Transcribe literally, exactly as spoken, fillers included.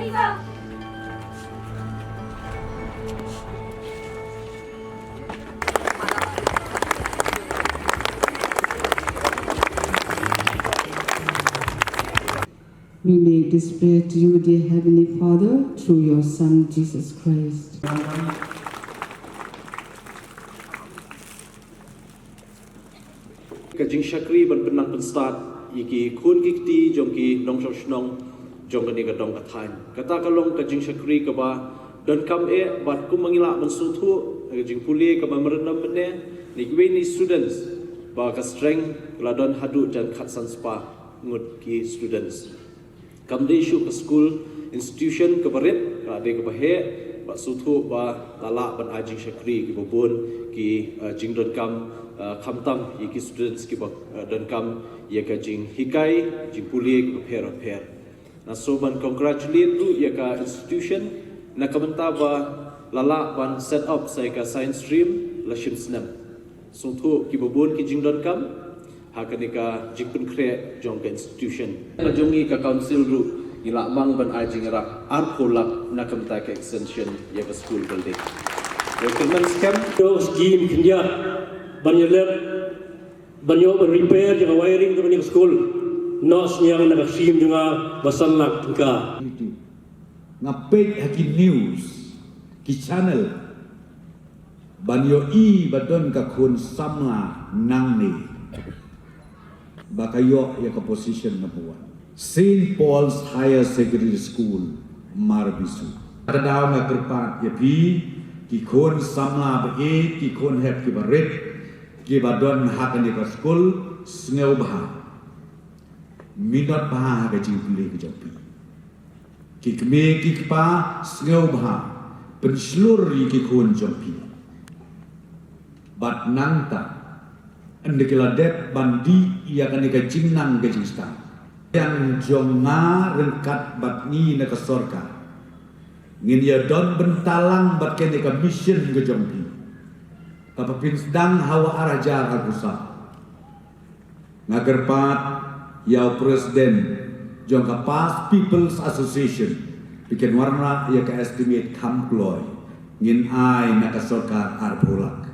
We make this prayer to you, dear Heavenly Father, through your Son, Jesus Christ. Ka jingshakri ban pynnang pynstad ïa ki khun ki kti jong ki nongshong shnong jong kane ka dong ka thaiñ. Kata ka long ka jingshakri kaba donkam eh, bad kumba ngi lah ban sngewthuh ha ka jingpule kaba memorandum mynne na kiwei na ki students, ba ka strength ka la don haduh jan khatsan spah ngut ki students. Kam dei shuh ka skul institution kaba rit, ka la dei kaba heh, bad sngewthuh ba la lah ban ai jingshakri kiba bun, ki, eh, jingdonkam, eh, khamtam ïa ki students kiba, eh, donkam ïa ka jinghikai, jingpule kiba pher bapher. Nga sngewbha ban congratulate ruh ïa ka institution na ka bynta ba la lah ban set up sa ïa ka science stream la shim snem. Sngewthuh kiba bun ki jingdonkam ha kane ka jingpynkhreh jong ka institution. La jong ngi ka council ruh ngi la mang ban ai jingïarap arphew lak na ka bynta ka extension ïa ka school building. Ïa ka kyrmen skhem. Ïoh scheme khyndiat ban ïaleh ban ïoh ban repair jong ka wiring ka ban ïa ka school. Noh sniang na ka scheme jong nga ba san lak tyngka. Nga peit ha ki news, ki channel, ban ïohi ba don ka khun samla nangne ba ka ïoh ïa ka position number one. Saint Paul's Higher Secondary School, Marbisu. Ka daw nga kyrpad ïa phi, ki khun samla ba ïeit, ki khun hep kiba rit, kiba don ha kane ka skul, sngewbha minot bha ha ka jingpule ka jong phi. Ki kmie ki kpa, sngewbha pynshlur ïa ki khun jong phi. Bad nangta, ynda ki la dep ban dih ïa kane ka jingnang ka jingstad, ïa jong nga ryngkat bad ngi na ka sorkar, ngin ïa don bynta lang bad kane ka mission ka jong phi kaba phin sdang ha u ar hajar arphew saw. Nga kyrpad ïa u president jong ka Pass People's Association, phi kynmaw ïa ka estimate kham kloi, ngin ai na ka sorkar arphew lak.